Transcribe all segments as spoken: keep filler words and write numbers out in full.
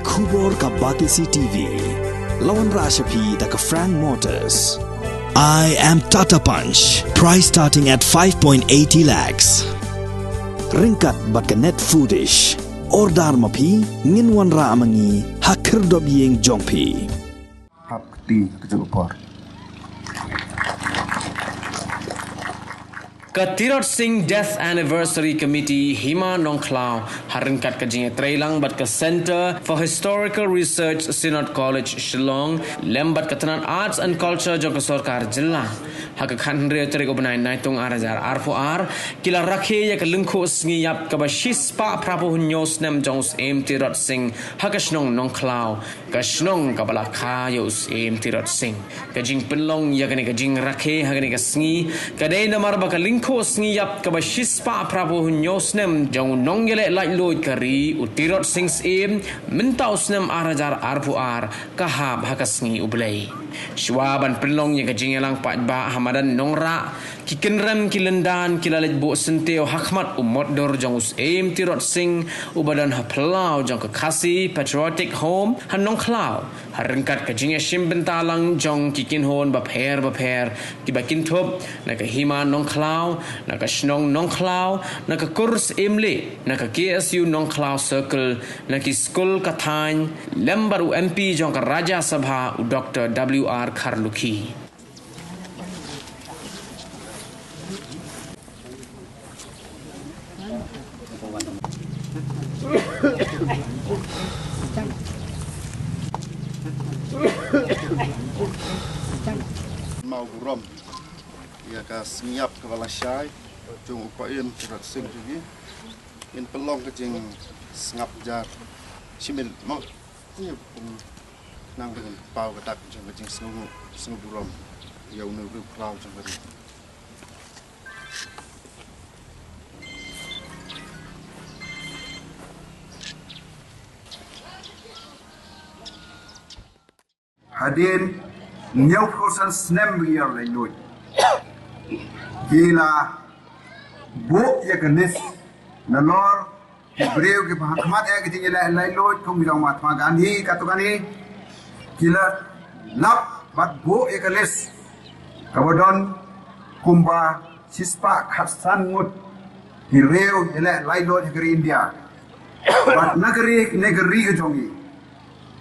Khubor ka Batesi T V. La wanrah sha phi da ka Frank Motors. I am Tata Punch. Price starting at five point eighty lakhs. Ryngkat bad ka Net Foodish. Order ma phi, ngin wanrah ma ngi ha khyrdop ïing jong phi. Hap kti ka jong ka por. Ka Tirot Sing Death Anniversary Committee Hima Nongkhlaw ha ryngkat ka jingïatreilang bad ka Centre for Historical Research, Synod College, Shillong, lem bad ka tnat Arts and Culture jong ka sorkar jylla, ha ka khathynriew tarik u bnai Naitung ar hajar arphew ar, ki la rakhe ïa ka lyngkhuh sngi ïap kaba shispah phraphew hynñiew snem jong u Syiem Tirot Sing ha ka shnong Nongkhlaw, ka shnong kaba la kha ïa u Syiem Tirot Sing. Ka jingpynlong ïa kane ka jingrakhe ha kane ka sngi ka dei namar ba ka lyngkhuh sngi ïap kaba shispah phraphew hynñiew snem jong u nongïaleh laitluid ka ri, u Tirot Sing Syiem, mynta u snem ar hajar arphew ar, ka hap ha ka sngi U Blei. Shuwa ban pynlong ïa ka jingïalang paidbah ha madan Nongrah, ki kynrem ki lyndan ki la leit buh syntiew ha khmat u motdur jong u Syiem Tirot Sing, uba don ha phyllaw jong ka Khasi Patriotic Home ha Nongkhlaw, ha ryngkat ka jingïashim bynta lang jong ki kynhun bapher bapher kiba kynthup na ka Hima Nongkhlaw, na ka shnong Nongkhlaw, na ka kur Syiemlieh, na ka K S U Nongkhlaw Circle, na ki skul ka thaiñ, lem bad u M P jong ka Rajya Sabha, u Doctor W R Kharlukhi. Mawburom ïa ka sngi ïap kaba lashai jong u Syiem Tirot Sing jong ngi. Ngin pynlong ka jingsngap jar shi minit mo. Nang ba ngin paw ka dak jong ka jingsngew, sngew burom ïa une u riewkhraw jong ka ri. Hadien hynñiewphew san snem ba ngi ïaleh laitluid, ki la buh ïa ka list nalor ki briew kiba ha khmat ïa ka jingïaleh laitluid kum ki jong Mahatma Gandhi, katto katne, ki la lap bad buh ïa ka list kaba don kumba shispah khatsan ngut ki riew ïaleh laitluid ha ka ri India. Bad na ka ri, na ka ri ka jong ngi,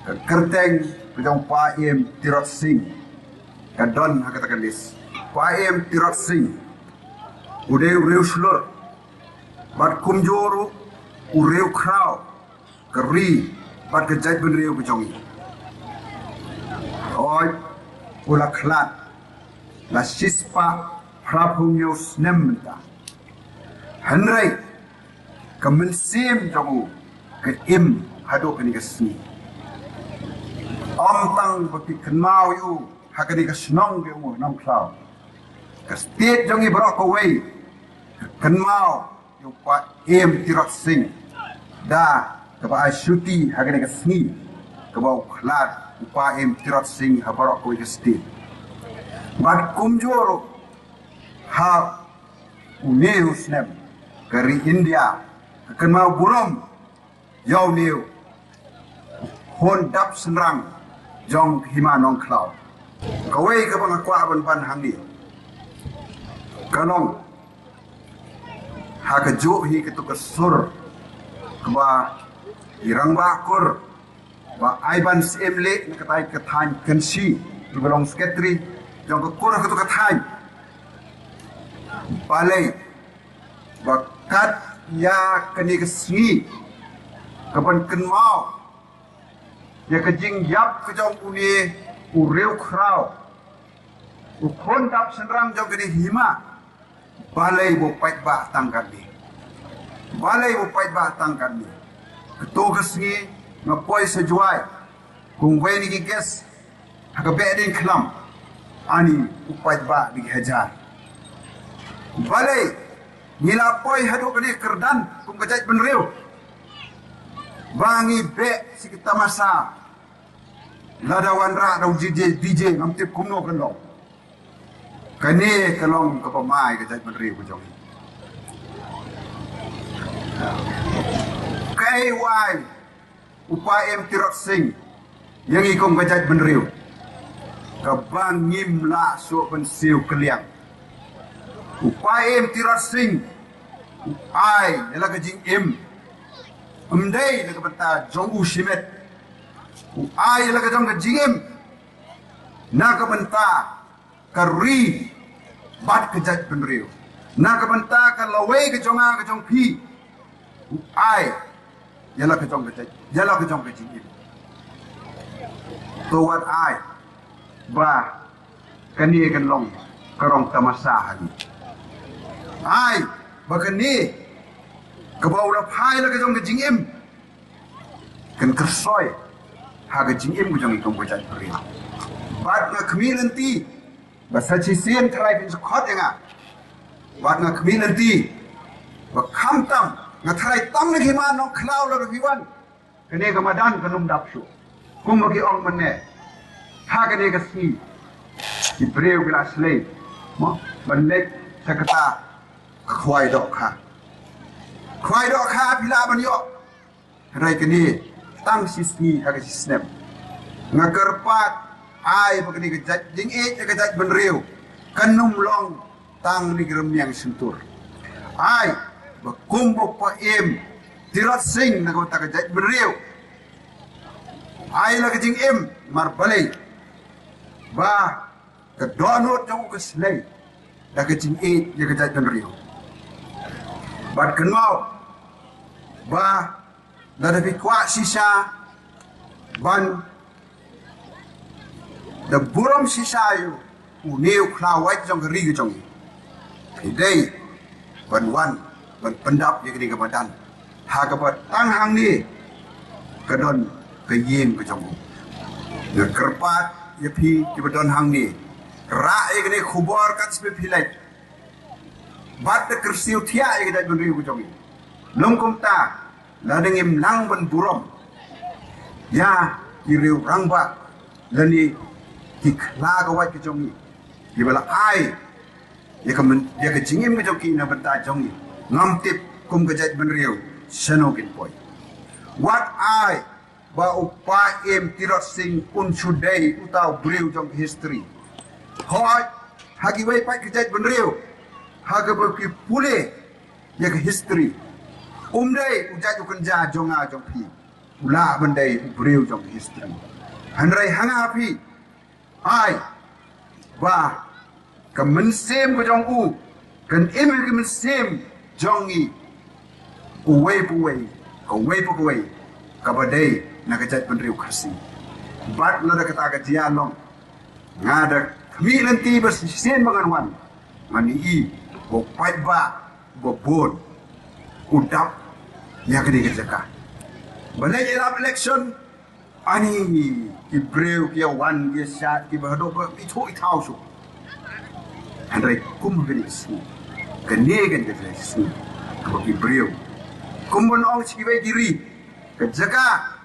ka kyrteng ka jong Pa Syiem Tirot Sing ka don ha kata ka list. Pa Syiem Tirot Sing u dei u riewshlur bad kumjuh ruh u riewkhraw ka ri bad ka jaitbynriew ka jong ngi. Hooid, u la khlad la shispah phraphew hynñiew snem mynta. Hynrei ka mynsiem jong u ka im haduh kane ka sngi. Ym tang ba phi kynmaw ïa u ha kane ka shnong ka jong u Nongkhlaw, ka state jong ngi baroh kawei ka kynmaw ïa u Pa Syiem Tirot Sing da kaba ai shuti ha kane ka sngi kaba u khlad u Pa Syiem Tirot Sing ha baroh kawei ka state. Bad kumjuh ruh ha une u snem ka ri India ka kynmaw burom ïa une u khun dap shynrang jong ka Hima Nongkhlaw. Kawei kaba nga kwah ban ban hangne ka long ha kajuh hi katu ka sur kaba i rangbah kur Bah Aiban Syiemlieh na katai ka thaiñ Kynshi, kiba long secretary jong ka kur ha katu ka thaiñ. Balei ba kat ïa kane ka sngi ka ban kynmaw ïa ka jingïap ka jong une u riewkhraw, u khun dap shynrang jong kane hima. Balei ba u paidbah tang katne? Balei ba u paidbah tang katne? Kato ka sngi nga poi sha Jowai kum uwei na ki guest ha ka Behdeiñkhlam. Ani u paidbah da ki hajar. Balei ngi la poi haduh kane ka kyrdan kum ka jaitbynriew ba ngi beh sha ki tamasa? Lada wanrah da u D J, D J ngam tip kumno kan long. Kane ka long kaba mai ka jaitbynriew ka jong ngi. Kaei wei U Paiem Tirot Sing, ïa ngi kum ka jaitbynriew, kaba ngim lah shuh ban siew kylliang. U Paiem Tirot Sing u ai ïa la ka jingim, ym dei na ka bynta jong u shimet. U ai ïa la ka jong ka jingim na ka bynta ka ri bad ka jaitbynriew, na ka bynta ka lawei ka jong nga ka jong phi. U ai ïa la ka jong ka jait, ïa la ka jong ka jingim. To wat ai ba kane kan long ka rong tamasa ha ngi. Ai ba kane kaba u la phai la ka jong ka jingim kan kyrsoi ha ka jingim ka jong ngi kum ka jaitbynriew. Bad nga khmih lynti ba sa shisien tharai phin sa khot ïa nga. Bad nga khmih lynti ba khamtam nga tharai tang na ki hima Nongkhlaw la ruh phi wan, kane ka madan kan ym dap shuh. Kumba ki ong mynne, ha kane ka sngi ki briew ki la slei, mo, ban leit sha kata ka khwai dohkha. Khwai dohkha phi lah ban ïoh. Hynrei kane tang shi sngi ha ka shi snem. Nga kyrpad ai ba kane ka jait jingïeit ïa ka jaitbynriew kan ym long tang na ki rmiang shyntur. Ai ba kum u Paiem Tirot Sing na ka bynta ka jaitbynriew, ai la ka jingim mar balei ba ka dohnud jong u ka slei da ka jingïeit ïa ka jaitbynriew. Bad kynmaw ba lada phi kwah shisha ban da burom shisha ïa une u khlawait jong ka ri ka jong ngi, phi dei ban wan ban pyndap ïa kane ka madan ha kaba tang hangne ka don ka ïing ka jong u. Nga kyrpad ïa phi kiba don hangne, rah ïa kane ka khubor kat shaba phi leit. Bad da kyrsiew thiah ïa ka jaitbynriew ka jong ngi. Lym kumta, lada ngim nang ban burom ïa ki riew rangbah lane ki khlawait ka jong ngi kiba la ai ïa ka myn-, ïa ka jingim ka jong ki na bynta jong ngi, ngam tip kum ka jaitbynriew shano kin poi. Wat ai ba u Paiem Tirot Sing un shu dei uta u briew jong ka history. Hooid, ha kiwei pat ki jaitbynriew ha kaba ki pule ïa ka history, um dei u jait u kynja jong nga jong phi u lah ban dei u briew jong ka history. Hynrei ha nga ha phi, ai ba ka mynsiem ka jong u kan im ha ka mynsiem jong ngi uwei pa uwei, kawei pa kawei, kaba dei na ka jaitbynriew Khasi. Bad lada kata ka jia long, nga da khmih lynti ba shisien ba ngan wan, ngan ïohi ba u paidbah ba bun u dap ïa kane ka jaka. Ba leit ïalap election, ani ki briew ki ïa wan ki ïa shad kiba haduh ba ithuh ithaw shuh. Hynrei kum kane ka sngi, kane kan ka sngi kaba ki briew, kum ban ong sha kiwei ki ri, ka jaka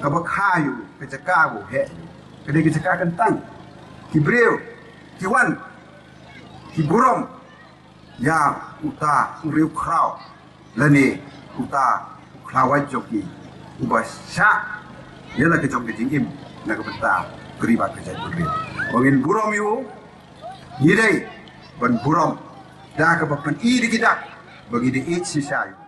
kaba kha ïa u, ka jaka ba u heh ïa u, ka dei ka jaka kyntang. Ki briew ki wan ki burom ïa uta u riewkhraw lane uta u khlawait jong ki uba shah ïa la ka jong ka jingim na ka bynta ka ri bad ka jaitbynriew. Ba ngin burom ïa u, ngi dei ban burom da kaba pyni da ki dak ba ngi dei ïeit shisha ïa u.